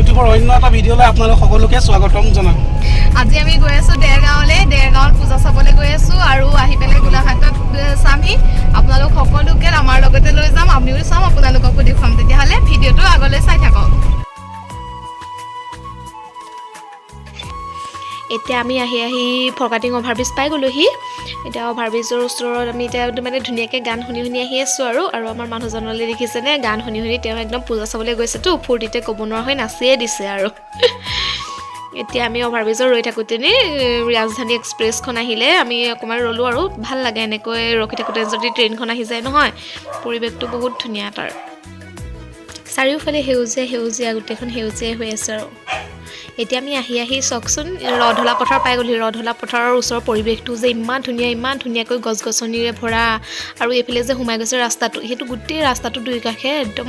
ইউটিউবৰ অন্য এটা ভিডিঅ'লৈ আপোনালোক সকলোকে স্বাগতম জনালোঁ। আজি আমি গৈ আছোঁ দেৰগাঁৱলৈ। দেৰগাঁৱত পূজা চাবলৈ গৈ আছোঁ আৰু আহি পেলাই গোলাঘাটত চামহি। আপোনালোক সকলোকে আমাৰ লগতে লৈ যাম, আমিও চাম, আপোনালোককো দেখুৱাম। তেতিয়াহ'লে ভিডিঅ'টো আগলৈ চাই থাকক। এতিয়া আমি আহি আহি ফৰকাটিং অভাৰব্ৰিজ পাই গ'লোহি। এতিয়া অভাৰব্ৰিজৰ ওচৰত আমি এতিয়া মানে ধুনীয়াকৈ গান শুনি শুনি আহি আছোঁ আৰু আৰু আমাৰ মানুহজনলৈ দেখিছেনে, গান শুনি শুনি তেওঁ একদম পূজা চাবলৈ গৈছেতো, ফূৰ্তিতে ক'ব নোৱাৰা হৈ নাচিয়ে দিছে। আৰু এতিয়া আমি অভাৰব্ৰিজত ৰৈ থাকোঁতেনে ৰাজধানী এক্সপ্ৰেছখন আহিলে, আমি অকণমান ৰ'লোঁ। আৰু ভাল লাগে এনেকৈ ৰখি থাকোঁতে যদি ট্ৰেইনখন আহি যায় নহয়, পৰিৱেশটো বহুত ধুনীয়া। তাৰ চাৰিওফালে সেউজীয়া সেউজীয়া, গোটেইখন সেউজীয়াই হৈ আছে। আৰু এতিয়া আমি আহি আহি চাওকচোন, ৰধলা পথাৰ পাই গ'লহি। ৰধলা পথাৰৰ ওচৰৰ পৰিৱেশটো যে ইমান ধুনীয়া, ইমান ধুনীয়াকৈ গছ গছনিৰে ভৰা। আৰু এইফালে যে সোমাই গৈছে ৰাস্তাটো, সেইটো গোটেই ৰাস্তাটো দুই কাষে একদম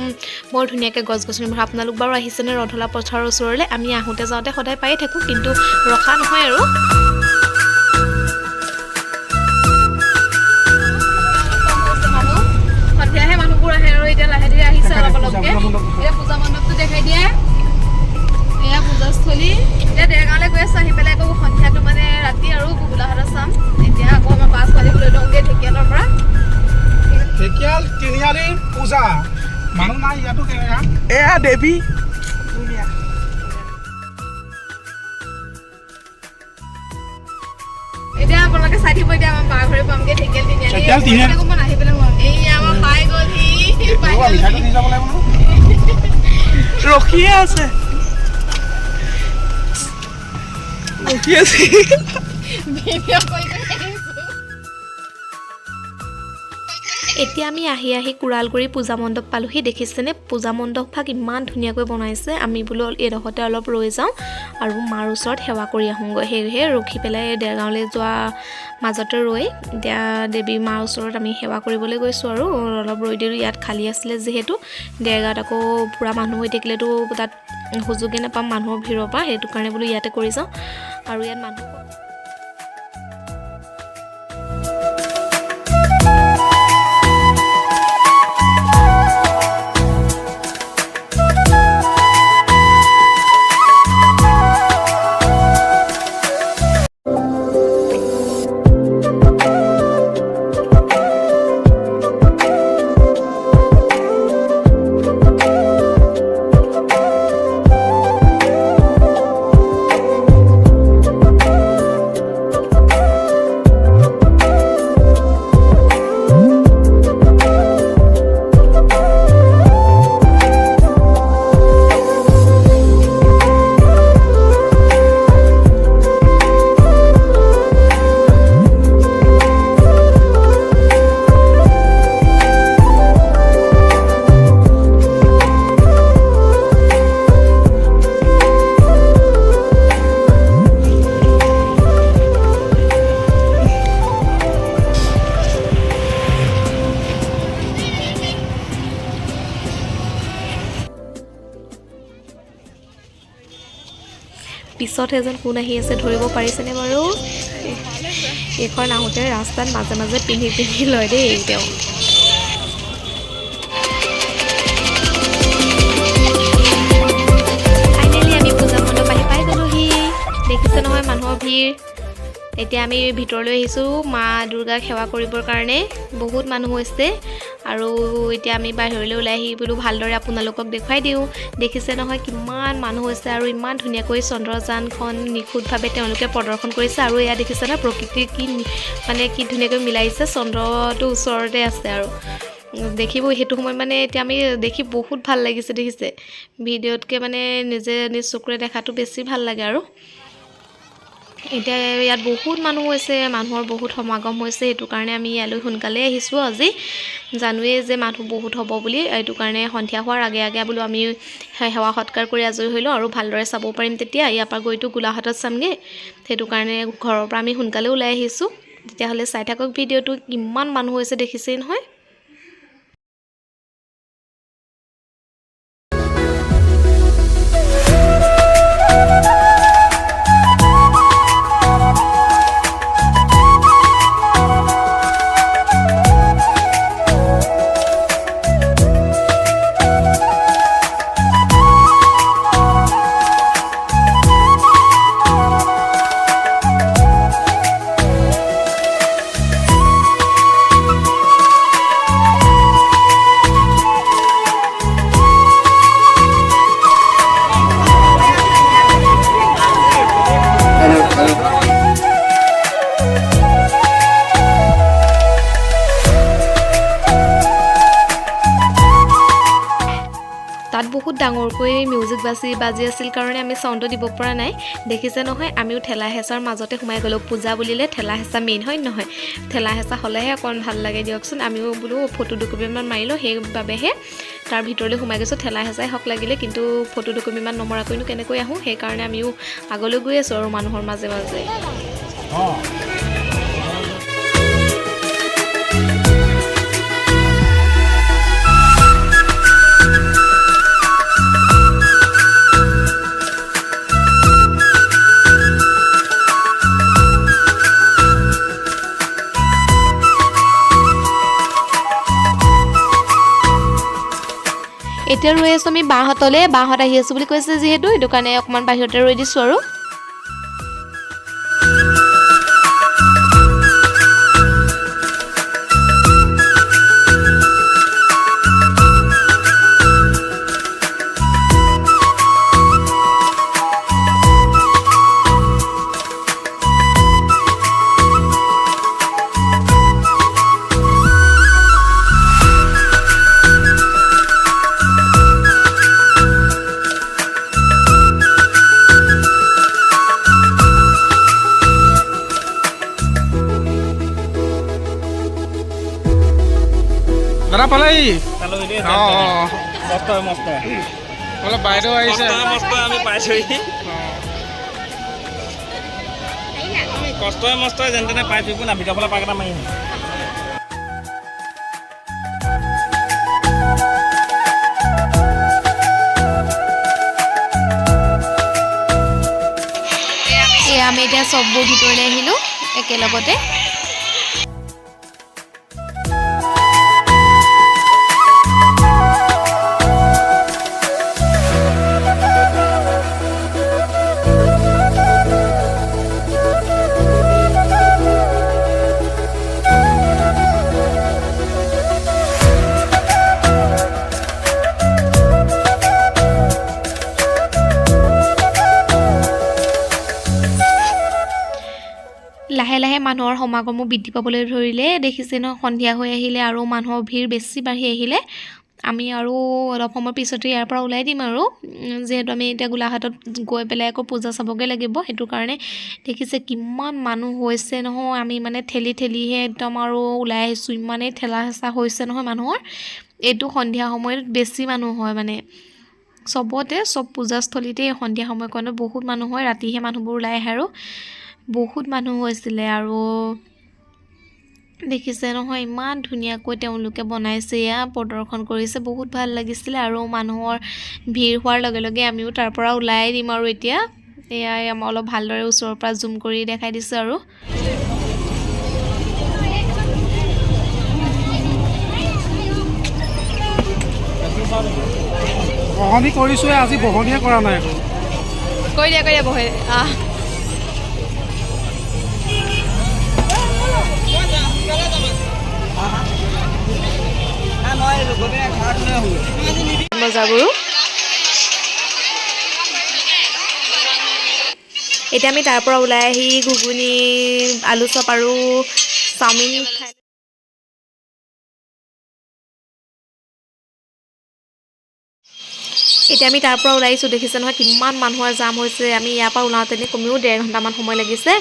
বৰ ধুনীয়াকৈ গছ গছনি ভৰা। আপোনালোক বাৰু আহিছেনে ৰধলা পথাৰৰ ওচৰলৈ? আমি আহোঁতে যাওঁতে সদায় পায়ে থাকোঁ, কিন্তু ৰখা নহয়। আৰু মানুহ সন্ধিয়াহে মানুহবোৰ আহে আৰু এতিয়া লাহে ধীৰে আহিছে অলপ অলপকে। এতিয়া পূজা মণ্ডপটো দেখাই দিয়ে, এয়া পূজাস্থলী। এতিয়া দেৰগাঁৱলৈ গৈ আছোঁ, আহি পেলাই আকৌ সন্ধিয়াটো মানে ৰাতি আৰু গোলাঘাটত চাম। এতিয়া আকৌ আমাৰ বাছ ছোৱালীক লৈ লওঁগৈ ঢেকীয়ালৰ পৰা। ঢেকীয়াল তিনিআলিৰ পূজা, মানুহ নাই ইয়াতো কেনেকা। এয়া দেৱী। এতিয়া আপোনালোকে চাই থাকিব। এতিয়া আমাৰ বাৰ ঘৰে পামগৈ, ঢেকীয়াল তিনিআলি। ঢেকীয়াল তিনিআলি। অকণমান আহি পেলাই সোমাম। এইয়া আমাৰ পাই গ'লহি, পাই ৰ'বা, মিঠাইটো গ'লহি। দি যাব লাগিব নহয়। ৰখিয়ে আছে, ৰখি আছে। ভিডিঅ' কৰি কৰি আহিছোঁ। এতিয়া আমি আহি আহি কুৰালগুৰি পূজা মণ্ডপ পালোহি। দেখিছেনে পূজা মণ্ডপ ভাগ ইমান ধুনীয়াকৈ বনাইছে। আমি বোলো এইডোখৰতে অলপ ৰৈ যাওঁ আৰু মাৰ ওচৰত সেৱা কৰি আহোঁগৈ। সেয়েহে ৰখি পেলাই দেৰগাঁৱলৈ যোৱা মাজতে ৰৈ এতিয়া দেৱী মাৰ ওচৰত আমি সেৱা কৰিবলৈ গৈছোঁ। আৰু অলপ ৰৈ দিলোঁ ইয়াত, খালী আছিলে যিহেতু। দেৰগাঁৱত আকৌ পূৰা মানুহ হৈ থাকিলেতো তাত সুযোগে নাপাম মানুহৰ ভিৰৰ পৰা, সেইটো কাৰণে বোলো ইয়াতে কৰি যাওঁ। আৰু ইয়াত মানুহ পিছত এজন কোন আহি আছে ধৰিব পাৰিছেনে বাৰু? এইখন আহোঁতে ৰাস্তাত মাজে মাজে পিন্ধি পিন্ধি লয় দেই তেওঁ। ফাইনেলি আমি পূজা মণ্ডপ আহি পাই গ'লোহি। দেখিছে নহয় মানুহৰ ভিৰ। এতিয়া আমি ভিতৰলৈ আহিছোঁ মা দুৰ্গাক সেৱা কৰিবৰ কাৰণে। বহুত মানুহ হৈছে। আৰু এতিয়া আমি বাহিৰলৈ ওলাই আহি বোলো ভালদৰে আপোনালোকক দেখুৱাই দিওঁ। দেখিছে নহয় কিমান মানুহ হৈছে আৰু ইমান ধুনীয়াকৈ চন্দ্ৰযানখন নিখুঁতভাৱে তেওঁলোকে প্ৰদৰ্শন কৰিছে। আৰু এয়া দেখিছে নহয় প্ৰকৃতিৰ কি মানে কি ধুনীয়াকৈ মিলাইছে, চন্দ্ৰটো ওচৰতে আছে। আৰু দেখিব সেইটো সময়ত মানে এতিয়া আমি দেখি বহুত ভাল লাগিছে। দেখিছে, ভিডিঅ'তকৈ মানে নিজে নিজ চকুৰে দেখাটো বেছি ভাল লাগে। আৰু এতিয়া ইয়াত বহুত মানুহ হৈছে, মানুহৰ বহুত সমাগম হৈছে, সেইটো কাৰণে আমি ইয়ালৈ সোনকালে আহিছোঁ আজি। জানোৱেই যে মানুহ বহুত হ'ব বুলি, এইটো কাৰণে সন্ধিয়া হোৱাৰ আগে আগে বোলো আমি সেৱা সৎকাৰ কৰি আজৰি হৈ লওঁ আৰু ভালদৰে চাব পাৰিম তেতিয়া। ইয়াৰ পৰা গৈতো গোলাঘাটত চামগৈ, সেইটো কাৰণে ঘৰৰ পৰা আমি সোনকালে ওলাই আহিছোঁ। তেতিয়াহ'লে চাই থাকক ভিডিঅ'টো, কিমান মানুহ হৈছে দেখিছেই নহয়। বহুত ডাঙৰকৈ মিউজিক বাজি আছিল কাৰণে আমি চাউণ্ডটো দিব পৰা নাই। দেখিছে নহয়, আমিও ঠেলা হেঁচাৰ মাজতে সোমাই গ'লোঁ। পূজা বুলিলে ঠেলা হেঁচা মেইন হয় নহয়? ঠেলা হেঁচা হ'লেহে অকণ ভাল লাগে দিয়কচোন। আমিও বোলো ফটো দুকপিমান মাৰিলোঁ, সেইবাবেহে তাৰ ভিতৰলৈ সোমাই গৈছোঁ। ঠেলা হেঁচাই হওক লাগিলে, কিন্তু ফটো দুকপিমান নমৰাকৈনো কেনেকৈ আহোঁ, সেইকাৰণে আমিও আগলৈ গৈ আছোঁ আৰু মানুহৰ মাজে মাজে। এতিয়া ৰৈ আছোঁ আমি বাহঁতলৈ। বাহঁত আহি আছোঁ বুলি কৈছে যিহেতু, সেইটো কাৰণে অকণমান বাহিৰতে ৰৈ দিছোঁ আৰু। দাদা পালেহি? পালোহি দেই। অঁ। মস্ত মস্ত। অলপ বাইদেউ আহিছে। মস্ত মস্ত আমি পাইছোহি। কষ্টই মষ্টই যেন তেনে পাইছো না, ভিতৰৰ ফালে পাক এটা মাৰি আহিম। এয়া আমি এতিয়া চববোৰ ভিতৰলৈ আহিলোঁ একেলগতে। লাহে লাহে মানুহৰ সমাগমো বৃদ্ধি পাবলৈ ধৰিলে। দেখিছে ন, সন্ধিয়া হৈ আহিলে আৰু মানুহৰ ভিৰ বেছি বাঢ়ি আহিলে। আমি আৰু অলপ সময় পিছতে ইয়াৰ পৰা ওলাই দিম আৰু, যিহেতু আমি এতিয়া গোলাঘাটত গৈ পেলাই আকৌ পূজা চাবগৈ লাগিব, সেইটো কাৰণে। দেখিছে কিমান মানুহ হৈছে নহয়, আমি মানে ঠেলি ঠেলিহে একদম আৰু ওলাই আহিছোঁ, ইমানেই ঠেলা হেঁচা হৈছে নহয় মানুহৰ। এইটো সন্ধিয়া সময়ত বেছি মানুহ হয়, মানে চবতে চব পূজাস্থলীতে সন্ধিয়া সময়কণত বহুত মানুহ হয়, ৰাতিহে মানুহবোৰ ওলাই আহে আৰু বহুত মানুহ হৈছিলে। আৰু দেখিছে নহয় ইমান ধুনীয়াকৈ তেওঁলোকে বনাইছে, এয়া প্ৰদৰ্শন কৰিছে, বহুত ভাল লাগিছিলে। আৰু মানুহৰ ভিৰ হোৱাৰ লগে লগে আমিও তাৰ পৰা ওলাই দিম আৰু এতিয়া এয়াই অলপ ভালদৰে ওচৰৰ পৰা জুম কৰি দেখাই দিছোঁ আৰু। বহনি কৰিছোঁৱে আজি, বহনিয়ে কৰা নাই আকৌ। কৈ দিয়া, কৈ দিয়া, বহে আহ। মজাবোৰো এতিয়া আমি তাৰ পৰা ওলাই আহি ঘুগুনি, আলু চপ আৰু চাওমিন খাই এতিয়া আমি তাৰ পৰা ওলাইছোঁ। দেখিছে নহয় কিমান মানুহৰ জাম হৈছে। আমি ইয়াৰ পৰা ওলাওঁতেনে কমেও 1.5 ঘণ্টামান সময় লাগিছে,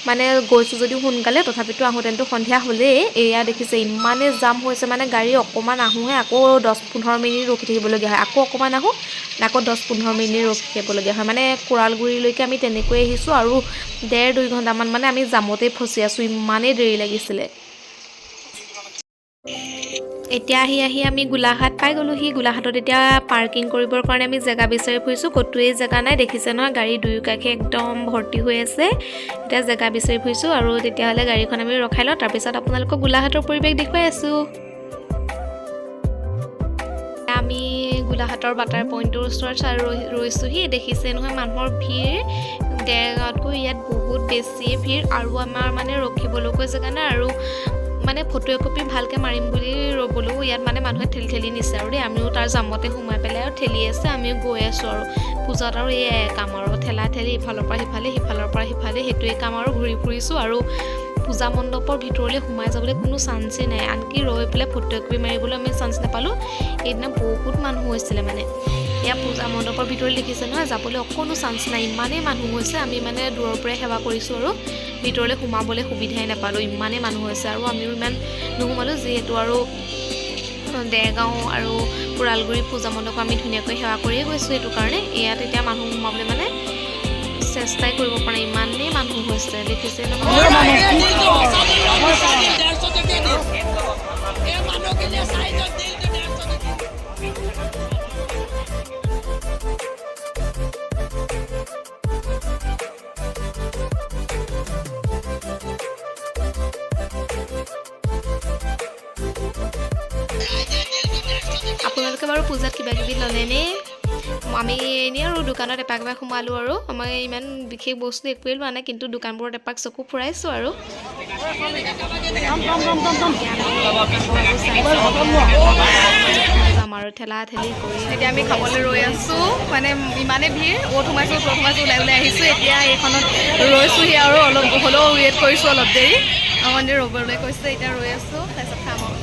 মানে গৈছোঁ যদিও সোনকালে, তথাপিতো আহোঁতেনতো সন্ধিয়া হ'লেই। এয়া দেখিছে ইমানেই জাম হৈছে, মানে গাড়ী অকণমান আহোঁহে আকৌ 10-15 মিনিট ৰখি থাকিবলগীয়া হয়, আকৌ অকণমান আহোঁ আকৌ 10-15 মিনিট ৰখি থাকিবলগীয়া হয়। মানে কোৰালগুৰিলৈকে আমি তেনেকৈ আহিছোঁ আৰু 1.5-2 ঘণ্টামান মানে আমি জামতেই ফচি আছোঁ, ইমানেই দেৰি লাগিছিলে। এতিয়া আহি আহি আমি গোলাঘাট পাই গ'লোহি। গোলাঘাটত এতিয়া পাৰ্কিং কৰিবৰ কাৰণে আমি জেগা বিচাৰি ফুৰিছোঁ, ক'তোৱেই জেগা নাই। দেখিছে নহয় গাড়ী দুয়োকাষে একদম ভৰ্তি হৈ আছে। এতিয়া জেগা বিচাৰি ফুৰিছোঁ আৰু তেতিয়াহ'লে গাড়ীখন আমি ৰখাই লওঁ, তাৰপিছত আপোনালোকক গোলাঘাটৰ পৰিৱেশ দেখুৱাই আছোঁ। আমি গোলাঘাটৰ বাটাৰ পইণ্টটোৰ ওচৰত ৰৈছোঁহি। দেখিছে নহয় মানুহৰ ভিৰ, দেৰগাঁৱতকৈ ইয়াত বহুত বেছিয়ে ভিৰ আৰু আমাৰ মানে ৰখিবলৈকো জেগা নাই আৰু মানে ফটো একপি ভালকৈ মাৰিম বুলি ৰ'বলৈও ইয়াত মানে মানুহে ঠেলি ঠেলি নিছে আৰু দেই। আমিও তাৰ জামতে সোমাই পেলাই আৰু ঠেলি আছে, আমিও গৈ আছোঁ আৰু পূজাত আৰু এয়াই কাম আৰু ঠেলা ঠেলি ইফালৰ পৰা সিফালে, সিফালৰ পৰা সিফালে, সেইটোৱে কাম আৰু ঘূৰি ফুৰিছোঁ আৰু পূজা মণ্ডপৰ ভিতৰলৈ সোমাই যাবলৈ কোনো চান্সেই নাই। আনকি ৰৈ পেলাই ফটো একপি মাৰিবলৈ আমি চান্স নাপালোঁ। সেইদিনা বহুত মানুহ হৈছিলে মানে। এয়া পূজা মণ্ডপৰ ভিতৰত দেখিছে নহয়, যাবলৈ অকণো চান্স নাই, ইমানেই মানুহ হৈছে। আমি মানে দূৰৰ পৰাই সেৱা কৰিছোঁ আৰু ভিতৰলৈ সোমাবলৈ সুবিধাই নাপালোঁ, ইমানেই মানুহ হৈছে। আৰু আমিও ইমান নোসোমালোঁ, যিহেতু আৰু দেৰগাঁও আৰু ওৰালগুৰি পূজা মণ্ডপ আমি ধুনীয়াকৈ সেৱা কৰিয়ে গৈছোঁ। সেইটো কাৰণে ইয়াত এতিয়া মানুহ সোমাবলৈ মানে চেষ্টাই কৰিব পৰা নাই, ইমানেই মানুহ হৈছে। দেখিছে নহয়। আপোনালোকে বাৰু পূজাত কিবা কিবি ল'লেনে? আমি এনেই আৰু দোকানত এপাক এপাক সোমালোঁ আৰু আমাৰ ইমান বিশেষ বস্তু একোৱেই লোৱা নাই, কিন্তু দোকানবোৰত এপাক চকু ফুৰাইছোঁ আৰু। যাম আৰু ঠেলা ঠেলি কৰি এতিয়া আমি খাবলৈ ৰৈ আছোঁ, মানে ইমানেই ভিৰ, অ'ত সোমাইছোঁ ত'ত সোমাইছোঁ, ওলাই ওলাই আহিছোঁ। এতিয়া এইখনত ৰৈছোঁহি আৰু অলপ হ'লেও ৱেইট কৰিছোঁ অলপ দেৰি, অকণমান দেৰি ৰ'বলৈ কৈছে, এতিয়া ৰৈ আছোঁ, তাৰপিছত খাম আৰু।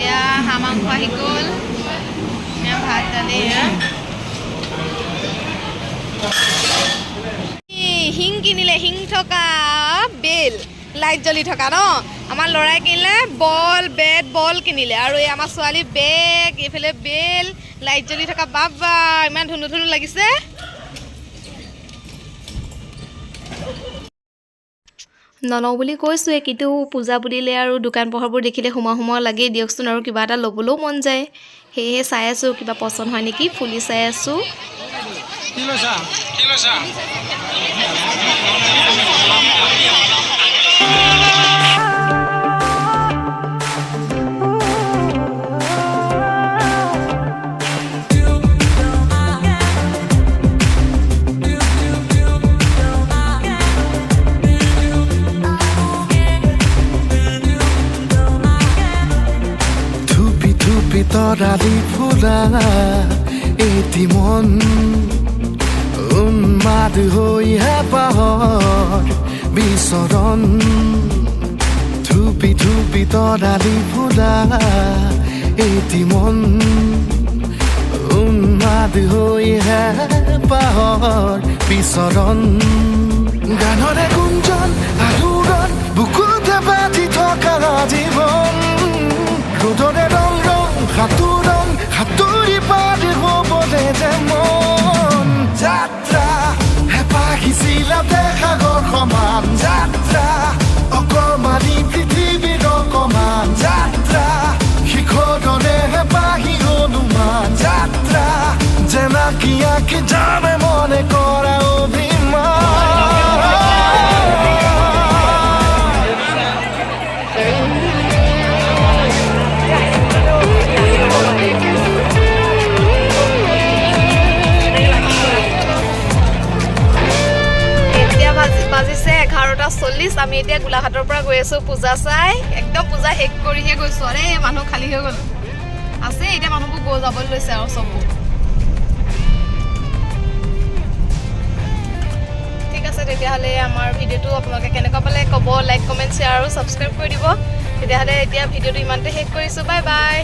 এয়া হাঁহ মাংস আহি গ'ল, এয়া ভাত দালি, এয়া শিং কিনিলে, শিং থকা বেল লাইট জ্বলি থকা ন। আমাৰ ল'ৰাই কিনিলে বল, বেট বল কিনিলে, আৰু এই আমাৰ ছোৱালী বেগ, এইফালে বেল লাইট জ্বলি থকা। বাবা ইমান ধুনু ধুনু লাগিছে। নলওঁ বুলি কৈছোঁৱে, কিন্তু পূজা বুলিলে আৰু দোকান পোহাৰবোৰ দেখিলে সোমাওঁ সোমাওঁ লাগেই দিয়কচোন, আৰু কিবা এটা ল'বলৈও মন যায়। সেয়েহে চাই আছোঁ কিবা পচন্দ হয় নেকি, ফুলি চাই আছোঁ। কি লৈছা? কি লৈছা? থুপি থুপি তৰালি ফুলা এটি মন উন্মাদ হৈ হেঁপাহৰ বিচৰণ, থুপি থুপি তৰালি ফুলা এটি মন উন্মাদ হৈ হেঁপাহৰ বিচৰণ, গানৰে গুঞ্জন আলোড়ন বুকুতে বাজি থকা জীৱন, ৰ'দৰে ৰং ৰং সাঁতোৰণ সাঁতুৰি পাৰ হ'বলে যে মন, যাত্ৰা হেঁপাহ সিঁচিলাতে সাগৰ সমান, যাত্ৰা অকমানি পৃথিৱীৰ অকমান, যাত্ৰা শিখৰৰে হেঁপাহি অনুমান, যাত্ৰা জেনাকি আঁকি জানে মনে কৰা অভিমান। এতিয়া বাজিছে 11:40। আমি এতিয়া গোলাঘাটৰ পৰা গৈ আছোঁ পূজা চাই, একদম পূজা শেষ কৰিহে গৈছোঁ। আৰে মানুহ খালী হৈ গ'ল আছে, এতিয়া মানুহবোৰ গৈ যাবলৈ লৈছে আৰু চববোৰ। ঠিক আছে, তেতিয়াহ'লে আমাৰ ভিডিঅ'টো আপোনালোকে কেনেকুৱা পালে ক'ব, লাইক কমেণ্ট শ্বেয়াৰ আৰু ছাবস্ক্ৰাইব কৰি দিব। তেতিয়াহ'লে এতিয়া ভিডিঅ'টো ইমানতে শেষ কৰিছোঁ, বাই বাই।